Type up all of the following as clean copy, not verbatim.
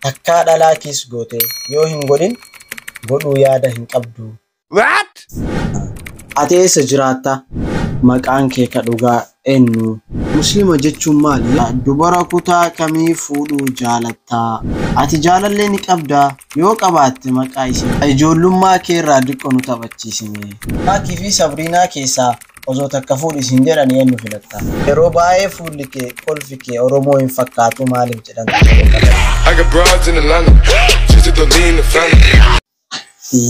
Takkaa dhalaa kiss goote? Yoo hin godhin, godhuu yaada hin qabdu? What? Ati eessa jiraatta? Maqaan kee ka dhugaa eenyu? Muslima jechuun maali? Dubara kutaa kamii fuudhuu jaalattaa? Ati jaalallee ni qabdaa? Yoo qabaatte, maqaa isii? Ijoollummaa kee irraa diqqoo nu taphachiisime. Maakii fi Sabriinaa keessaa osoo takka fuudhi isin jedhan, eenyu filatta? Yeroo baay'ee fuulli kee, kolfi kee Oromoo hin fakkaatu, maaliif jedhan? I got broads in Atlanta. Just to lean the family.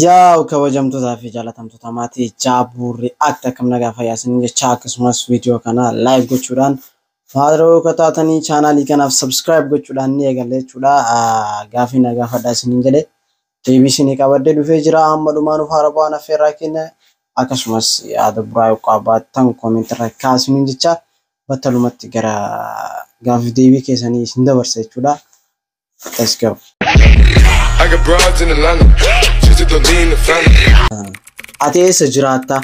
Yaa'u, kabajamtootaa fi jaalatamtoota maatii Jaabuurri akka akkam nagaa fayyaa isin jecha, akkasumas viidiyoo kana like gochuudhaan, follow taatanii chaanaalii kanaaf subscribe gochuudhaan ni eegalla jechuudha. Gaafii na gaafadhaa isiniin jedhe deebii isinii qabadhee dhufee jira. Amma dhumaan haara bu'aan affeerraa kenna, akkasumas yaada biraa yoo qabaattan comment irra kaasiniin jecha, battalumatti gara gaafii deebii keessanii isin dabarsa jechuudha. Let's go. I got broads in Atlanta. Just to lean the family. Ati eessa jiraatta?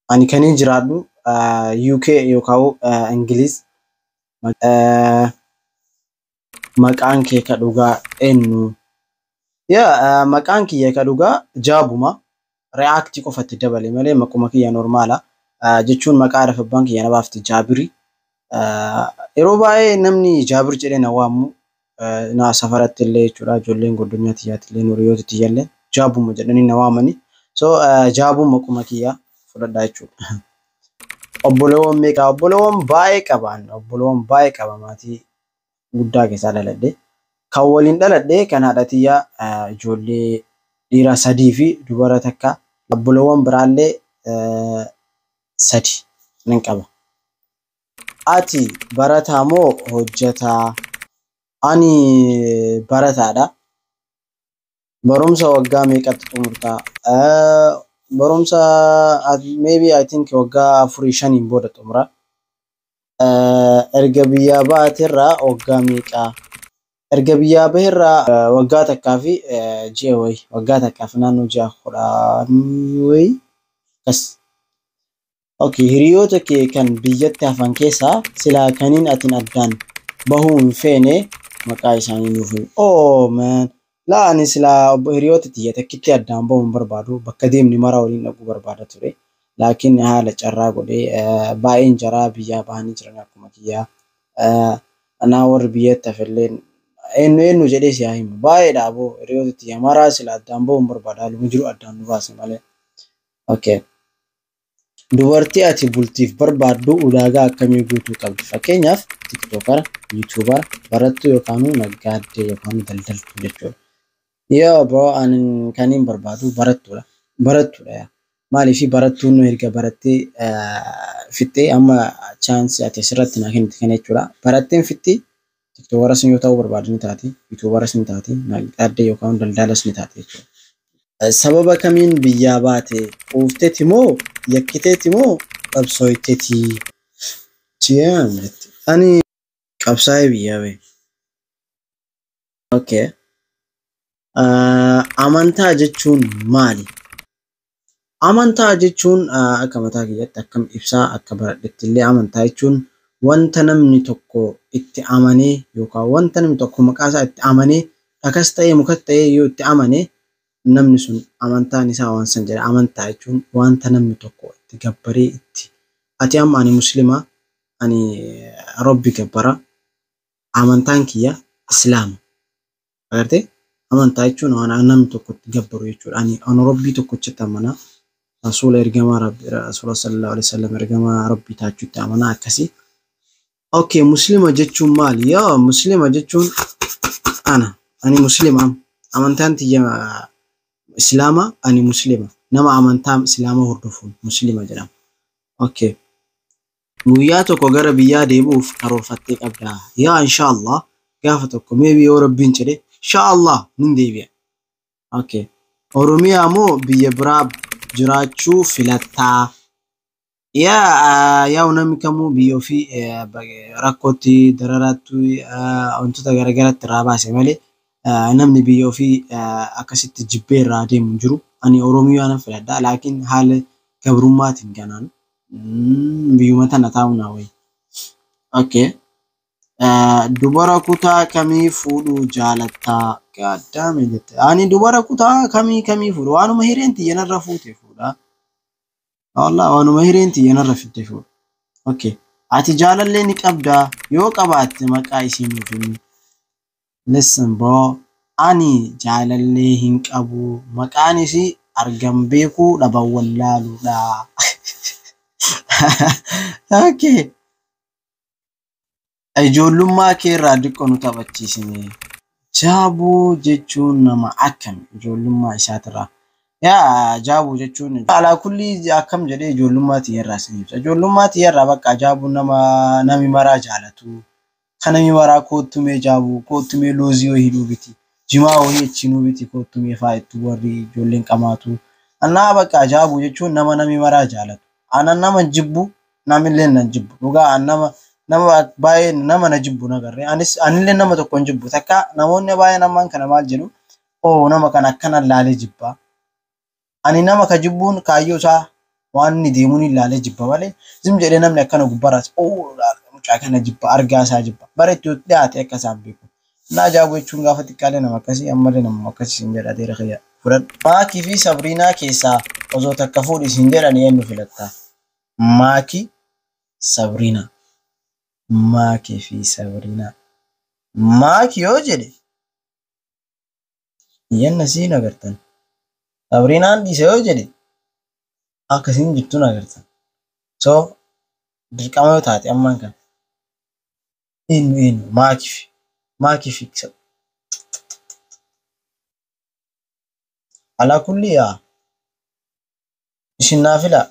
Ani kanin jiraadhu UK yookaan Ingiliz. Maqaan kee ka dhugaa eenyu? Yaa, maqaan kiyya ka dhugaa Jaabuma. React qofatti dabale malee maquma kiyya normal a. Jechuun maqaa haadha fi abbaan kiyya na baafte Jaabiri. Yeroo baay'ee namni Jaabir jedhee na waamu, na safaratti illee jechuudha. Ijoolleen godonyaa tiyyaatti illee, hiriyoota tiyyallee Jaabuma jedhanii na waamani. So Jaabuun maquma kiyya fudhadhaa jechuudha. Obboleewwan meeqa? Obboleewwan baay'ee qaban. Obboleewwan baay'ee qaba, maatii guddaa keessaa dhaladhe. Kan waliin dhaladhe kan haadha tiyyaa ijoollee dhiira sadii fi dubara takka. Obboleewwan biraallee sadi nan qaba. Ati barataa moo hojjetaa? Ani barataadha. Barumsa waggaa meeqatti xumurtaa? Barumsa maybe, I think, waggaa afurii shaniin booda xumura. Erga biyyaa baaterraa waggaa meeqaa? Erga biyyaa baherraa waggaa takkaa fi ji'a wayi. Waggaa takkaa fi naannoo ji'a 10 wayi akkas. Okay, hiriyoota kee kan biyyatti hafan keessaa silaa kaniin atin addaan bahuu hin feene maqaa isaanii nuuf himi. Oh man, laa, ani silaa hiriyoota tiyya takkitti addaan bahuu hin barbaadu. Bakka deemni mara waliin dhaquu barbaada ture. Laakiin haala carraa godhee baay'een jaraa biyyaa bahanii jiran akkuma kiyyaa. Anaa warri biyyatti hafelleen eenyu eenyu jedhee si haa himu. Baay'eedha aboo, hiriyoota tiyya maraa sila addaan bahuu hin barbaadu. Haaluma jiru addaan nu baase malee. Okay. Dubartii ati bultiif barbaaddu ulaagaa akkamii guutuu qabdi? Fakkeenyaaf TikToker a, YouTuber a, barattuu yookaan naggaadee yookaan daldaltuu jechuudha. Yoo bro, ani kaniin barbaadu barattuudha. Barattuudha yaa. Maaliif? Barattuun erga barattee fixxee, amma chance ii ati asirratti naa kennite kana jechuudha. Baratteen fixxee TikToker as yoo ta'uu barbaadu ni taati, YouTuber as ni taati, naggaadee yookaan daldalas ni taati jechuudha. Sababa kamiin biyyaa baate? Quufteeti moo, yakkiteeti moo, qabsooyteeti? Ji'aan jetti. Ani qabsaa'ee biyyaa bahe. Okay. Amantaa jechuun maali? Amantaa jechuun akka mataa kiyyaatti akkam ibsaa, akka baradhetti illee, amantaa jechuun wanta namni tokko itti amanee yookaan wanta namni tokko maqaa isaa itti amanee, dhakas ta'ee mukas ta'ee, yoo itti amane namni sun amantaan isaa waan san jedha. Amantaa jechuun wanta namni tokko itti gabbaree itti ati amma ani musliima, ani Rabbi gabbara, amantaan kiyya Islaama. Agartee, amantaa jechuun waan namni tokko itti gabbaru jechuudha. Ani Rabbii tokkochatti amanaa. Rasuula ergamaa Rabbi, Rasuula sallallahu alaihi wasallam ergamaa Rabbii taachuutti amanaa akkasii. Okay, muslima jechuun maali? Yoo muslima jechuun ana. Ani muslima. Amantaan tiyya Islaama, ani muslima. Nama amantaa Islaama hordofuun muslima jedhama. Okay. Guyyaa tokko gara biyyaa deebi'uuf karoorfattee qabdaa? Yaa, inshallah, gaafa tokko maybe yoo Rabbiin jedhe, inshallah, nin deebi'a. Okay. Oromiyaa moo biyya biraa jiraachuu filattaa? Yaa, yaa'u namni kamuu biyya ofii rakkootti, dararaatti, wantoota garaagaraatti irraa baase malee namni biyya ofii akkasitti jibbee irraa deemu hin jiru. Ani Oromiyaa nan filadha. Laakiin haala gabrummaatiin kanaan biyyuma tana taa'u naa wayya. Okay. Dubara kutaa kamii fuudhuu jaalattaa? Gaaddaame jette. Ani dubara kutaa kamii kamii fuudhu? Waanuma hireen tiyya narra fuute fuudha. Wallah, waanuma hireen tiyya narra fidde fuudha. Okay. Ati jaalallee ni qabdaa? Yoo qabaatte maqaa isii nuuf himi. Listen bro. Ani jaalallee hin qabu. Maqaan isii argan beekuu dhaban wallaaluudha. Okay. Ijoollummaa kee irraa diqqoo nu taphachiisime. Jaabuu jechuun nama akkami? Ijoollummaa isaatirraa. Yaa, jaabuu jechuun alaa kulli akkam jedhee ijoollummaa tiyyarraa isin ibsa. Ijoollummaa tiyyarraa bakka jaabuun nama nami maraa jaalatu. Kan nami maraa koottumee jaabuu, koottumee loozii wayii nuu biti. Jimaa wayii achi nuu biti, koottumee fa'aa itti warri ijoolleen qamaatu. Annaa bakka jaabuu jechuun nama nami maraa jaalatu. Ana nama jibbu, namillee na jibbu. Dhugaa an nama baay'ee nama na jibbu nagarree. Anis anillee nama tokko hin jibbu. Takka namoonni baay'een ammaan kana maal jedhu? Oo, nama kana akkana laalee jibbaa. Ani nama ka jibbuun kaayyoo isaa waan inni deemuun ilaalee jibba malee zim jedhee namni akkana gubbarraas oo mucaa kana jibba, argaa isaa jibba. Bara itti dhiyaate akka isaan beeku. Naa jaabuu jechuun gaafa xiqqaalee nama akkasii, ammallee nama akkasii sin jedha adeera kiyya. Fudhadhu. Maakii fi Sabriinaa keessaa osoo takka fuudhi sin jedhan eenyu filatta? Maakii, Sabriinaa. Maakii fi Sabriinaa. Maakii yoo jedhe yenna siin agartan. Sabriinaan dhiise yoo jedhe akkasiin jirtuun agartan. So dirqama yoo taate ammaan kana eenyu eenyu? Maakii fi alaa kulli yaa isin naa filaa.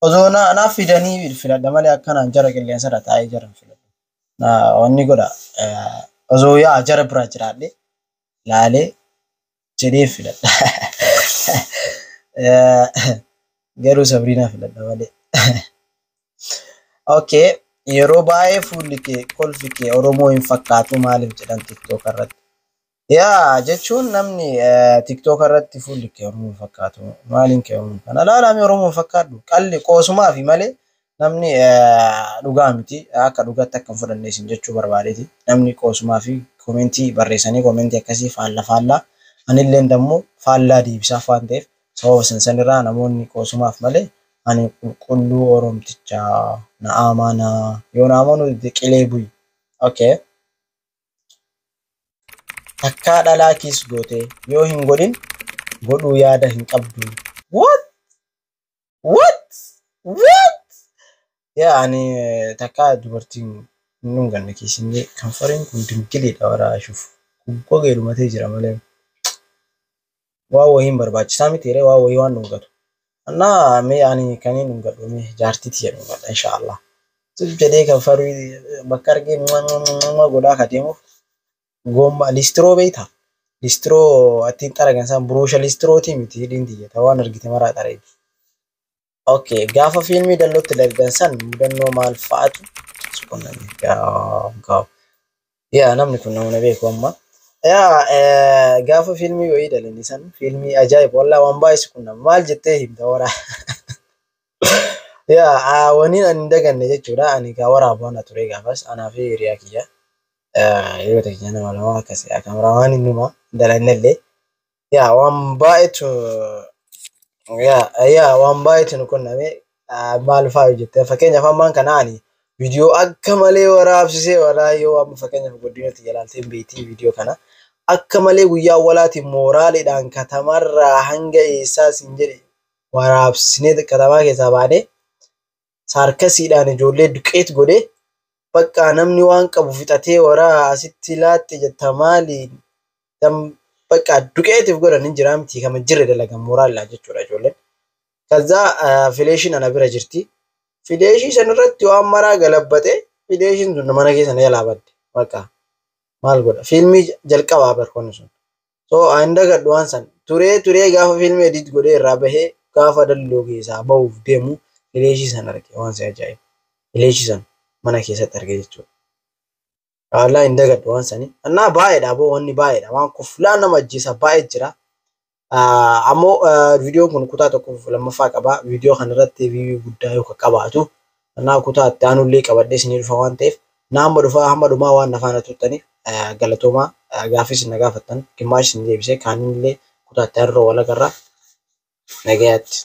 Osoo naaf fidanii filadha malee akkanaan jara qilleensarra taa'ee jara hin filadhu. Wanni godha, osoo yaa jara bira jiraadhe laalee jedhee filadha. Garuu Sabriinaa filadha malee. Okay, yeroo baay'ee fuulli kee, kolfi kee Oromoo hin fakkaatu maaliif jedhan TikTok irratti? Yaa, jechuun namni TikTok irratti fuulli kee Oromoo hin fakkaatu, maaliin kee Oromoo kana laalame Oromoo hin fakkaadhu qalli qoosumaa fi malee namni dhugaa miti, akka dhugaatti akka hin fudhanne isin jechuu barbaadeeti. Namni qoosumaa fi koomentii barreessanii, koomentii akkasii faalla faallaa, anillee dammoo faallaa deebisaaf waan ta'eef sababa sanirraa namoonni qoosumaaf malee ani qulqulluu Oromtichaa, na amanaa, yoo na amanuu dide qilee bu'i. Okay. Takkaa dhalaa kiss goote? Yoo hin godhin godhuu yaada hin qabdu? What? What? What? Yaa, ani takkaa dubartiin hin dhunganne kissinne. Kanfariin kun dingiliidha waraashuuf. Gogee dhumatee jira malee. Waan wayiin barbaachisaa miti yeroo waan wayii waan dhungatu. Annaa mee ani kan hin dhungadhu mee jaartiiti jedhu dhungadha inshaallah. Tuf jedhee kanfarii bakka argee godhaa ka deemuuf goomma listiroo beektaa? Listiroo ittiin xaragan san, buruusha listirootii miti hidhiin tiyya waan argite maraa xareeti. Okay, gaafa fiilmii dallootti dalgan san mudannoo maal fa'aatu qunname? Gaafa. Yaa, namni kun nama na beeku amma. Yaa, gaafa fiilmii wayii dalani san, fiilmii ajaa'iba wallaa, waan baay'ee si qunname maal jettee himta waraa? Yaa, waniin ani hin daganne jechuudha. Ani gaa waraabaa na ture gaafas anaa fi hiriyaa kiyya. Hiriyoota kiyya nama lama akkasii kaameramaan innuma dalannellee. Yaa, waan baay'eetu, yaa waan baay'eetu nu qunname. Maal fa'aa jettee, fakkeenyaaf ammaan kana ani viidiyoo akka malee waraabsisee waraa, yoo amma fakkeenyaaf guddinatti jalaaltee beektii, viidiyoo kana akka malee guyyaa awwalaatiin mooraaliidhaan katamarraa hanga eessaa siin jedhe waraabsisnee katamaa keessaa baanee saarkasiidhaan ijoollee duqeet godhee bakka namni waan qabu fixatee waraa asitti laatte jetta maali bakka duqeetiif godhan hin jiraa miti kama jirre dalagan mooraaliidhaan jechuudha ijoolleen. Kazaa fileeshiin ana bira jirti. Fileeshii sanarratti waan maraa galabbate, fileeshiin sun mana keessa na jalaa badde. Bakka maal godha, fiilmii jalqabaa barkoonni sun. So ani dagadhu waan san turee turee gaafa fiilmii edit godhee irraa bahee gaafa dalloo keessaa bahuuf deemu fileeshii san arge, waan si ajaa'ibu. Fileeshii san mana keessatti arge jechuudha. Wallaahi hin dagadhu waan sanii. Annaa baay'eedha boo, wanni baay'eedha, waan kuflaan nama ajjeesa baay'ee jira. Ammoo viidiyoon kun kutaa tokkoof lammaffaa qaba. Viidiyoo kanarratti viiyuu guddaa yoo qabaatu, annaa kutaa itti aanullee qabadhee isinii dhufa waan ta'eef Na hamma dhufaa hamma dhumaa waan na faana turtaniif galatoomaa. Gaaffii isin na gaafattan gimmaash isin deebisee kaanillee kutaa itti aanu wal agarra. Nagayaatti.